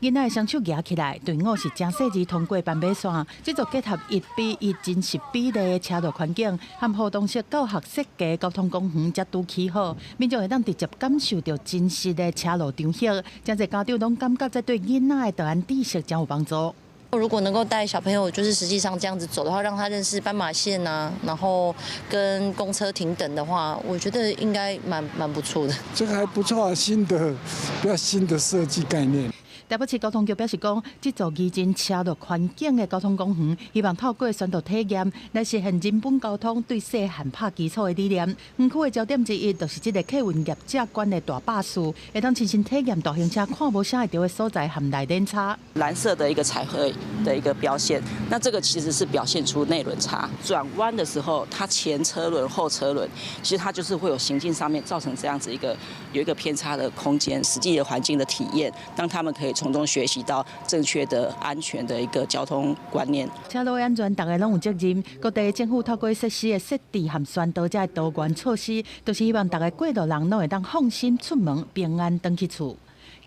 囡仔的雙手舉起來，隊伍是誠細緻通過斑馬線，這座結合1比1真實比例的車路環境，和互動式教學設計交通公園才拄起好，民眾會當直接感受著真實的車路場域，誠濟家長攏感覺這對囡仔的導安知識誠有幫助。如果能夠帶小朋友，就是實際上這樣子走的話，讓他認識斑馬線啊，然後跟公車停等的話，我覺得應該蠻不錯的。這個還不錯啊，新的比較新的設計概念。台北市交通局表示講，這座擬真車路環境的交通公園，希望透過宣導體驗來實現人本交通對細漢拍基礎的理念。園區的焦點之一，就是這个客運業者管的大巴士，會當親身體驗大型車看無啥會著的所在和內輪差。藍色的一個彩繪的一個標線，那這個其實是表現出內輪差。轉彎的時候，它前車輪、後車輪，其實它就是會有行進上面造成這樣子一個有一個偏差的空間。實際的環境的體驗，讓他們可以從中學習到正確的安全的一個交通觀念。車路安全，逐家攏有責任。各地政府透過設施的設置和宣導這多元措施，都是希望逐家過路人攏會當放心出門，平安轉去厝。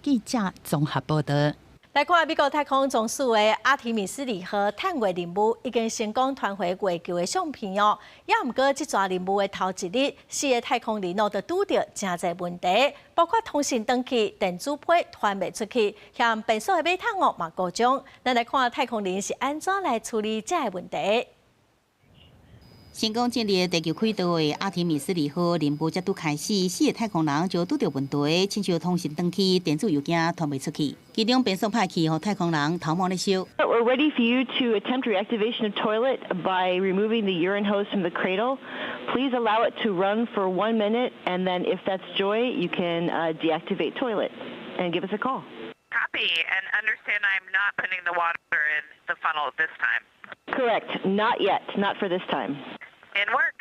記者綜合報導。來看美國太空總署的阿提米斯二號探月任務已經成功傳回月球的相片哦。也毋過，這逝任務的頭一日，四个太空人哦就拄著誠濟問題，包括通訊斷去、電子批傳袂出去，像變速的馬桶哦嘛故障。咱來看太空人是按怎來處理這个問題。成功進入地球軌道的阿提米斯二號任務才拄開始，四个太空人就拄著問題，親像通訊斷去，電子郵件傳袂出去。其中變速歹去，予太空人頭毛咧燒。 We're ready for you to attempt reactivation of toilet by removing the urine hose from the cradle. Please allow it to run for 1 minute, and then if that's joy, you can deactivate toilet and give us a call. Copy, and understand I'm not putting the water in the funnel this time. Correct. Not yet. Not for this time. And work.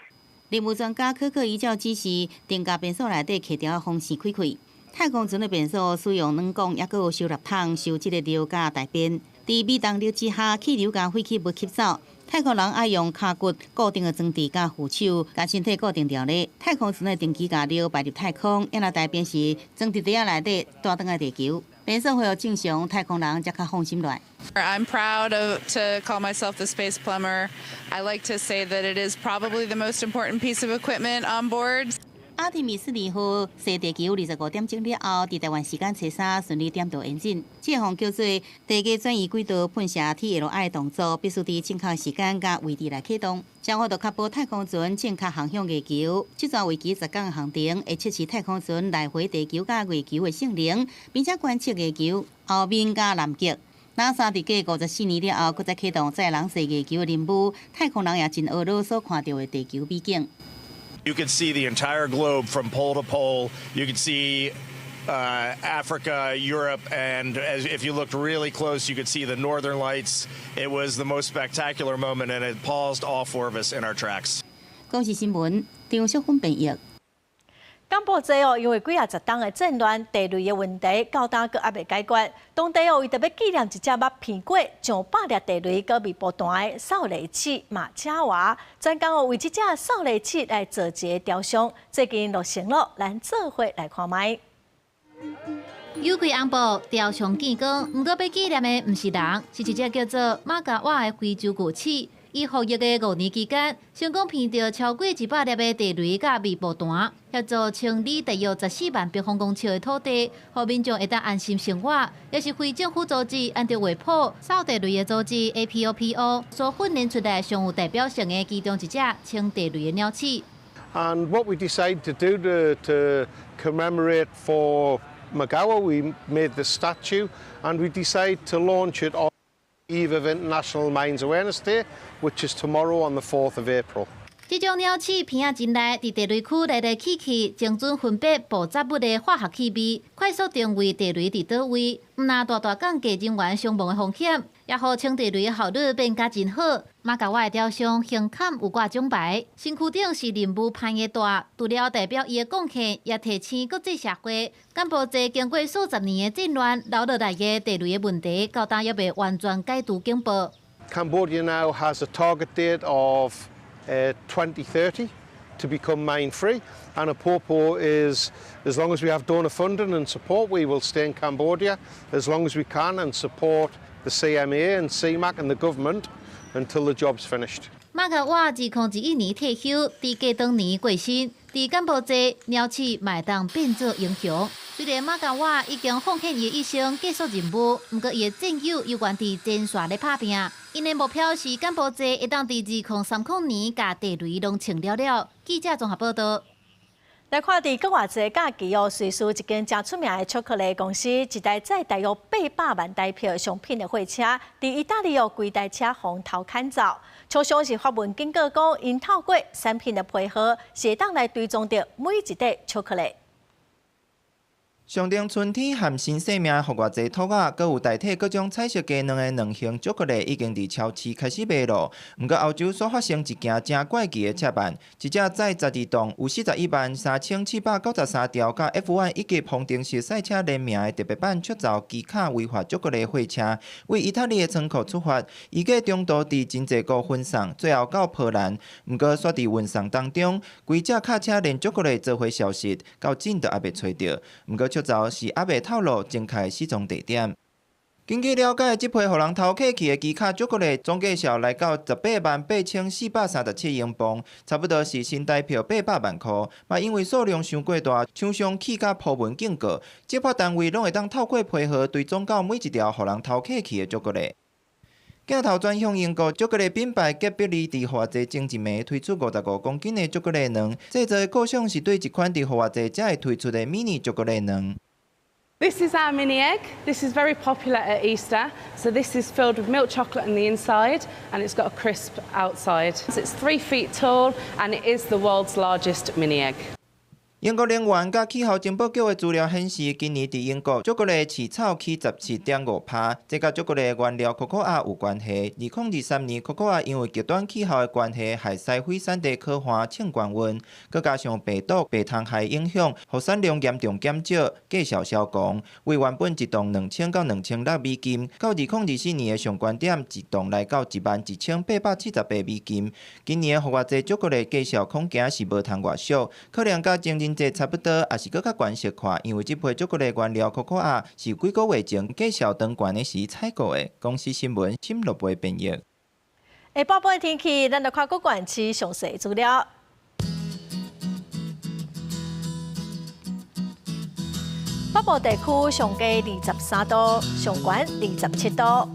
任務專家可可依照指示，定共便所內底客條風扇開開。太空船的便所使用軟管，抑閣有收納桶收這个尿佮大便。佇微動力之下，氣流共廢棄物吸走。太空人愛用跤骨固定的裝置佮扶手，共身體固定牢咧。太空船會定期共尿排入太空，抑若大便時裝佇袋仔內底帶轉來地球。便所恢復正常，太空人才較放心來。 I'm proud to call myself the space plumber. I like to say that it is probably the most important piece of equipment on board. 阿提米斯二號踅地球25點鐘了後，佇台灣時間初三順利點著引擎。這項叫做地月轉移軌道噴射 TLI 動作，必須佇正確時間佮位置來啟動，才有法度確保太空船正確航向月球。這逝為期10工的航程，會測試太空船來回地球佮月球的性能，並且觀測月球後面佮南極。NASA 佇過54年了後，閣再啟動載人踅月球的任務，太空人也真懊惱所看著的地球美景。 You could see the entire globe from pole to pole. You could see Africa, Europe, and if you looked really close, you could see the northern lights. It was the most spectacular moment, and it paused all four of us in our tracks. 公視新聞張淑芬編譯。柬埔寨哦，因為幾仔十冬的戰亂、地雷的問題，到今閣猶未解決。當地哦，為著欲紀念一隻捌鼻過上百粒地雷閣未爆彈的掃雷鼠馬車娃，專工哦為這隻掃雷鼠來做一个雕像，最近落成了，咱做伙來看覓。有開紅布雕像見光，毋過欲紀念的毋是人，是一隻叫做馬加瓦的非洲巨蜥。伊服役的5年期間，成功騙著超過100粒的地雷佮密爆彈，協助清理大約14萬平方公尺的土地，予民眾會當安心生活。也是非政府組織按照畫譜掃地雷的組織 APOPO 所訓練出來上有代表性的其中一隻清地雷的鳥鼠。 And what we decided to do to commemorate for Magawa, we made the statue and we decided to launch it on the eve of International Mines Awareness Day, which is tomorrow on the 4th of April. 這種鳥鼠鼻仔真利，佇地雷區來來去去，精準分辨爆炸物的化學氣味，快速定位地雷佇佗位，毋但大大降低人員傷亡的風險，也予清地雷的效率變甲真好。馬加瓦的雕像胸坎有掛獎牌，身軀頂是任務攀的大，除了代表伊的貢獻，也提醒國際社會，柬埔寨經過數十年的戰亂留落來的地雷的問題，到今猶未完全解除警報。 Cambodia now has a target date of 2030 to become mine free, and APOPO is, as long as we have donor funding and support, we will stay in Cambodia as long as we can and support the CMA and CMAC and the government until the job's finished. 馬加瓦2021年退休，佇過當年過身。佇柬埔寨，鳥鼠嘛會當變做英雄。雖然馬加瓦已經奉獻伊的一生結束任務，毋過伊的戰友猶原佇前線咧拍拚。𪜶的目標是柬埔寨會當佇2030年共地雷攏清了了。記者綜合報道。來看佇國外節假期哦，瑞士一間誠出名的巧克力公司，一台載大約800萬台票商品的貨車，佇意大利哦，規台車予偷牽走。廠商是發文警告講，𪜶透過產品的批號，是會當來追蹤著每一塊巧克力。象徵春天和新生命的復活節兔仔，閣有代替各種彩色雞卵的卵形巧克力，已經佇超市開始賣咯。毋過歐洲煞發生一件誠怪奇的竊案，一隻載12棟有413,793條佮 F1 一級方程式賽車聯名的特別版塑造機卡違法巧克力貨車，為意大利的倉庫出發，預計中途佇真濟國分送，最後到波蘭。毋過煞佇運送當中，規隻卡車連巧克力做伙消失，到今都猶未揣著。毋過塑造是猶未透露正確失蹤地點。根據了解，這批予人偷客去的機卡巧克力總價數來到188,437英鎊，差不多是新台票800萬箍。嘛，因為數量傷過大，廠商去甲鋪文警告，執法單位攏會當透過批號追蹤到每一條予人偷客去的巧克力。鏡頭轉向英國巧克力品牌吉比利佇復活節前一暝推出55公斤的巧克力卵，製作的構想是對一款佇復活節才會推出的迷你巧克力卵。 This is our mini egg. This is very popular at Easter. So this is filled with milk chocolate on the inside and it's got a crisp outside. It's 3 feet tall and it is the world's largest mini egg. 英國能源佮氣候情報局的資料顯示，今年佇英國巧克力市場起17.5%，這佮巧克力原料可可亞有關係。2023年，可可亞因為極端氣候的關係，害西非產地可旱衝高溫，閣加上病毒、白蟲害影響，予產量嚴重減少，價數消降。為原本一磅2000到2600美金，到2024年的上懸點一磅來到11,878美金。今年的復活節巧克力價數恐驚是無通偌俗，可能佮情人節差不多，抑是閣較懸小可，因為這批巧克力原料可可亞是幾個月前價數當懸的時採購的。公視新聞沈樂培編譯。下晡的天氣，咱來看各縣市詳細資料。北部地區上低23度，上懸27度。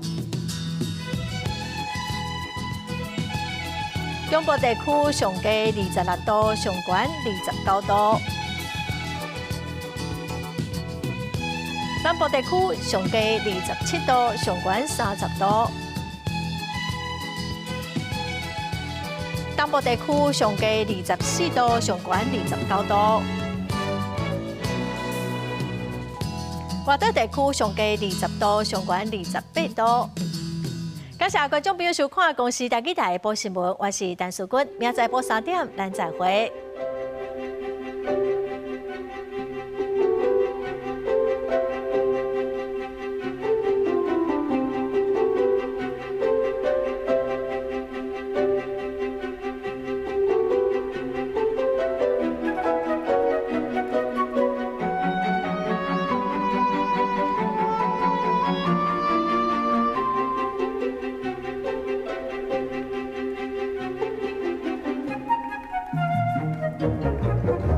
中部地區上低26度，上懸29度。南部地區上低27度，上懸30度。東部地區上低24度，上懸29度。外島地區上低20度，上懸28度。感謝觀眾朋友收看《公視台語台》報新聞，我是陳淑君，明仔載晡3點，咱再會。